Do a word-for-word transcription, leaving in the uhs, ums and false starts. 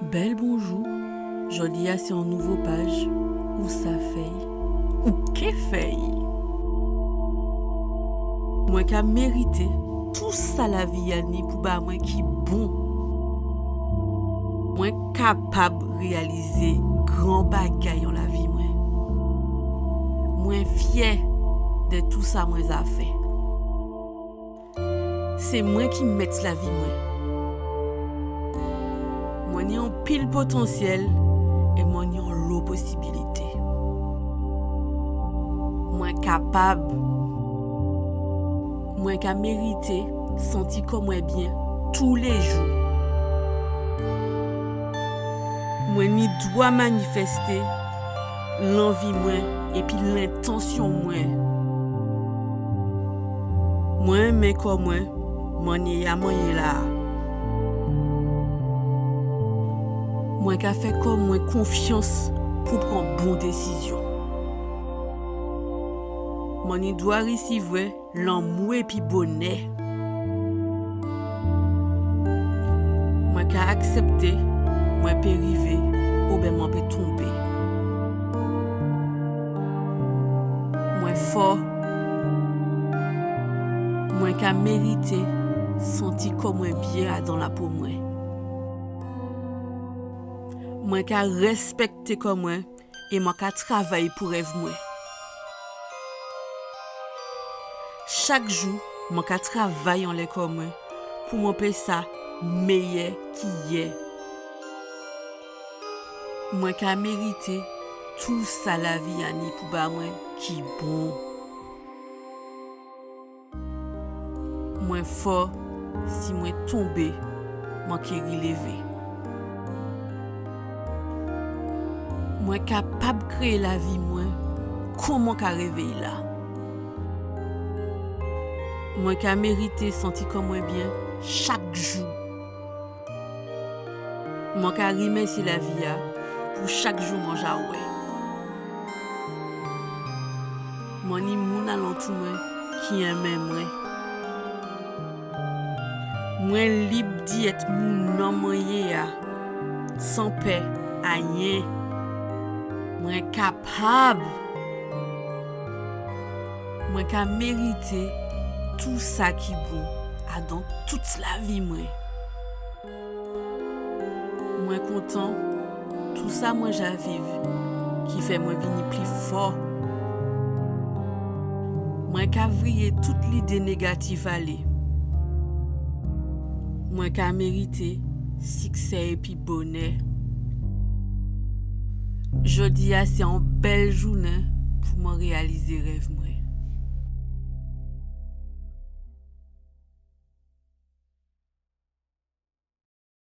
Bèl bonjou. Jòdi-a sé on nouvo paj. Ou sa fè'y? Ou ké fè'y? Mwen ka mérité tou sa lavi-a ni pou ba mwen ki bon. Mwen kapab réyalizé gran bagay an lavi mwen. Mwen fyè dè tou sa mwen ja fè. Sé mwen ki mèt lavi mwen. Mwen ni anpil potansyèl é mwen ni onlo posibilité. Mwen kapab. Mwen ka mérité santi kò mwen byen toulé jou. Mwen ni dwa manifèsté lanvi mwen épi lentansyon mwen. Mwen enmen kò mwen, mannyè-a mwen yé la-a. Mwen ka fè kò mwen konfyans pou pran bon désizyon. Mwen ni dwa risivwè lanmou épi bonè. Mwen ka aksèpté mwen pé rivé oben mwen pé tonbé. Mwen fò. Mwen ka mérité santi kò mwen byen adan lapo mwen. Mwen ka rèspèkté kò mwen é mwen ka travay pou rèv mwen. Chak jou, mwen ka travay anlè kò mwen pou mwen pé sa méyè ki yè. Mwen ka mérité tou sa lavi-a ni pou ba mwen ki bon. Mwen fò, si mwen tonbé, mwen ké rilévé. Mwen kapab kréyé lavi mwen kon mwen ka révé'y la. Mwen ka mérité santi kò mwen byen chak jou. Mwen ka rimèsyé lavi-a pou chak jou mwen ja wè. Mwen ni moun alantou mwen ki enmen mwen. Mwen lib di èt moun an mwen yé a, san pè ayen. Mwen kapab. Mwen ka mérité tou sa ki bon adan tout lavi mwen. Mwen kontan tou sa mwen ja viv ki fè mwen vini pli fò. Mwen ka viré tout lidé négatif alé. Mwen ka mérité siksè épi bonè. Jòdi-a sé on bèl jounen pou mwen réyalizé rèv mwen.